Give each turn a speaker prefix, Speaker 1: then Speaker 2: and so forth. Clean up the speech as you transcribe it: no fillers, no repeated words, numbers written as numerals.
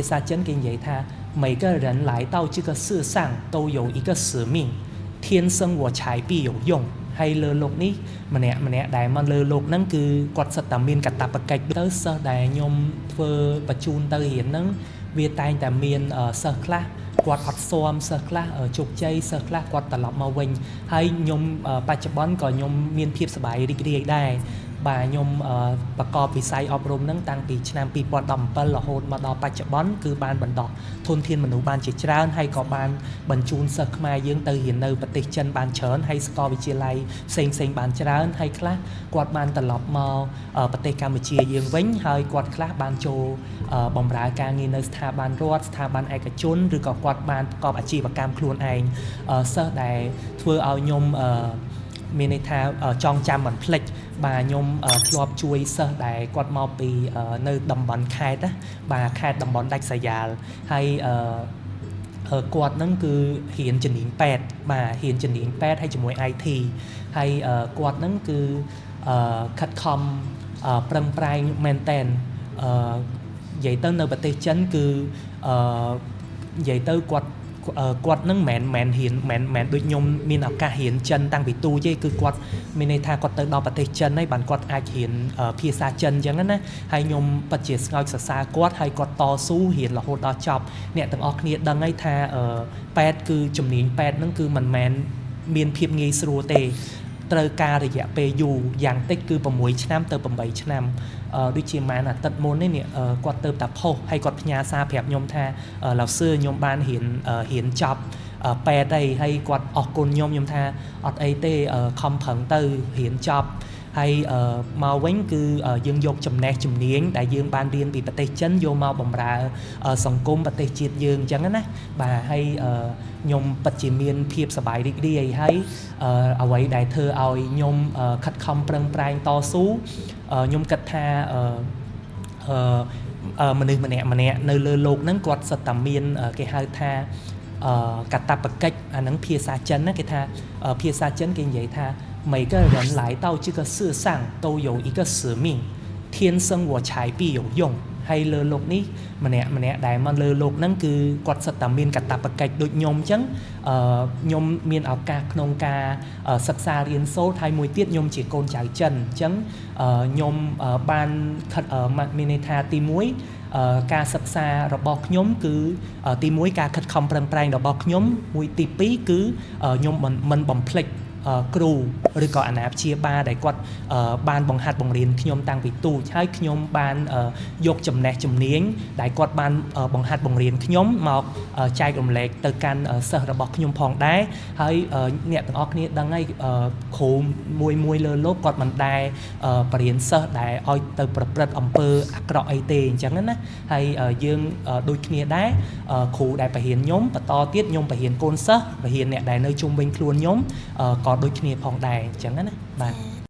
Speaker 1: ភាសាចិនគេនិយាយថា每个人来到这个世上都有一个使命，天生我材必有用ហើយលើលោកនេះម្នាក់ម្នាក់ដែលមកលើលោកហ្នឹងគឺគាត់សិតតែមានកាតព្វកិច្ចទៅសិស្សដែលខ្ញុំធ្វើបញ្ជូនទៅរៀនហ្នឹងវាតែងតែមានសិស្សខ្លះគាត់អត់ស៊ាំសិស្សខ្លះជោគជ័យសិស្សខ្លះគាត់ត្រឡប់មកវិញហើយខ្ញុំបច្ចុប្បន្នក៏ខ្ញុំមានភាពសប្បាយរីករាយដែរបាទខ្ញុំប្រកបវិស័យអប់រំហ្នឹងតាំងពីឆ្នាំ2017រហូតមកដល់បច្ចុប្បន្នគឺបានបណ្ដោះធនធានមនុស្សបានជាច្រើនហើយក៏បានបញ្ជូនសិស្សខ្មែរយើងទៅរៀននៅប្រទេសចិនបានច្រើនហើយសាកលវិទ្យាល័យផ្សេងផ្សេងបានច្រើនហើយខ្លះគាត់បានត្រឡប់មកប្រទេសកម្ពុជាយើងវិញហើយគាត់ខ្លះបានចូលបម្រើការងារនៅស្ថាប័នរដ្ឋស្ថាប័នឯកជនឬក៏គាត់បានប្រកបអាជីវកម្មខ្លួនឯងសិស្សដែលធ្វើឲ្យខ្ញុំមានន័យថាចងចាំមិនភ្លេចបាទខ្ញុំធ្លាប់ជួយសិស្សដែលគាត់មកពីនៅតំបន់ខេត្តណាបាទខេត្តតំបន់ដាច់ស្រយាលហើយគាត់ហ្នឹងគឺរៀនជំនាញពេទ្យបាទរៀនជំនាញពេទ្យហើយជាមួយ IT ហើយគាត់ហ្នឹងគឺខិតខំប្រឹងប្រែងមែនតែននិយាយទៅនៅប្រទេសចិនគឺនិយាយទៅគាត់គាត់នឹងមិនមែនរៀនមិនមែនដូចខ្ញុំមានឱកាសរៀនចិនតាំងពីទូចទេគឺគាត់មានន័យថាគាត់ទៅដល់ប្រទេសចិនហើយបានគាត់អាចរៀនភាសាចិនអញ្ចឹងណាហើយខ្ញុំពិតជាស្ងើចសរសើរគាត់ហើយគាត់តស៊ូរៀនរហូតដល់ចប់អ្នកទាំងអស់គ្នាដឹងហើយថាពេទ្យគឺជំនាញពេទ្យហ្នឹងគឺមិនមែនមានភាពងាយស្រួលទេត្រូវការរយៈពេលយូរយ៉ាងតិចគឺ6ឆ្នាំទៅ8ឆ្នាំដូចជាម៉ានអាទិត្យមុននេះគាត់ទៅតែផុសហើយគាត់ផ្ញើសារប្រាប់ខ្ញុំថា老師ខ្ញុំបានរៀនរៀនចប់ពេទ្យអីហើយគាត់អរគុណខ្ញុំខ្ញុំថាអត់អីទេខំប្រឹងទៅរៀនចប់ហើយមកវិញគឺយើងយកចំណេះជំនាញដែលយើងបានរៀនពីប្រទេសចិនយកមកបម្រើសង្គមប្រទេសជាតិយើងអញ្ចឹងណាបាទហើយខ្ញុំពិតជាមានភាពសប្បាយរីករាយហើយអ្វីដែលធ្វើឲ្យខ្ញុំខិតខំប្រឹងប្រែងតស៊ូខ្ញុំគិតថាមនុស្សម្នាក់ម្នាក់នៅលើលោកហ្នឹងគាត់សិតតែមានគេហៅថាកាតព្វកិច្ចអាហ្នឹងភាសាចិនណាគេថាភាសាចិនគេនិយាយថា每个人来到这个世上都有一个使命，天生我材必有用ហើយលើលោកនេះម្នាក់ម្នាក់ដែលមកលើលោកហ្នឹងគឺគាត់សិតតែមានកាតព្វកិច្ចដូចខ្ញុំអញ្ចឹងខ្ញុំមានឱកាសក្នុងការសិក្សារៀនសូត្រហើយមួយទៀតខ្ញុំជាកូនចៅចិនអញ្ចឹងខ្ញុំបានខិតមានន័យថាទី1ការសិក្សារបស់ខ្ញុំគឺទី1ការខិតខំប្រឹងប្រែងរបស់ខ្ញុំមួយទី2គឺខ្ញុំមិនបំភ្លេចគ្រូឬក៏អាណាព្យាបាលដែលគាត់បានបង្ហាត់បង្រៀនខ្ញុំតាំងពីទូចហើយខ្ញុំបានយកចំណេះជំនាញដែលគាត់បានបង្ហាត់បង្រៀនខ្ញុំមកចែករំលែកទៅកាន់សិស្សរបស់ខ្ញុំផងដែរហើយអ្នកទាំងអស់គ្នាដឹងហើយគ្រូមួយមួយលើលោកគាត់មិនដែលបរៀនសិស្សដែលឲ្យទៅប្រព្រឹត្តអំពើអាក្រក់អីទេអញ្ចឹងណាហើយយើងដូចគ្នាដែរគ្រូដែលបរៀនខ្ញុំបន្តទៀតខ្ញុំបរៀនកូនសិស្សបរៀនអ្នកដែលនៅជុំវិញខ្លួនខ្ញុំក៏ដូចគ្នាផងដែរអញ្ចឹងណាបាទ។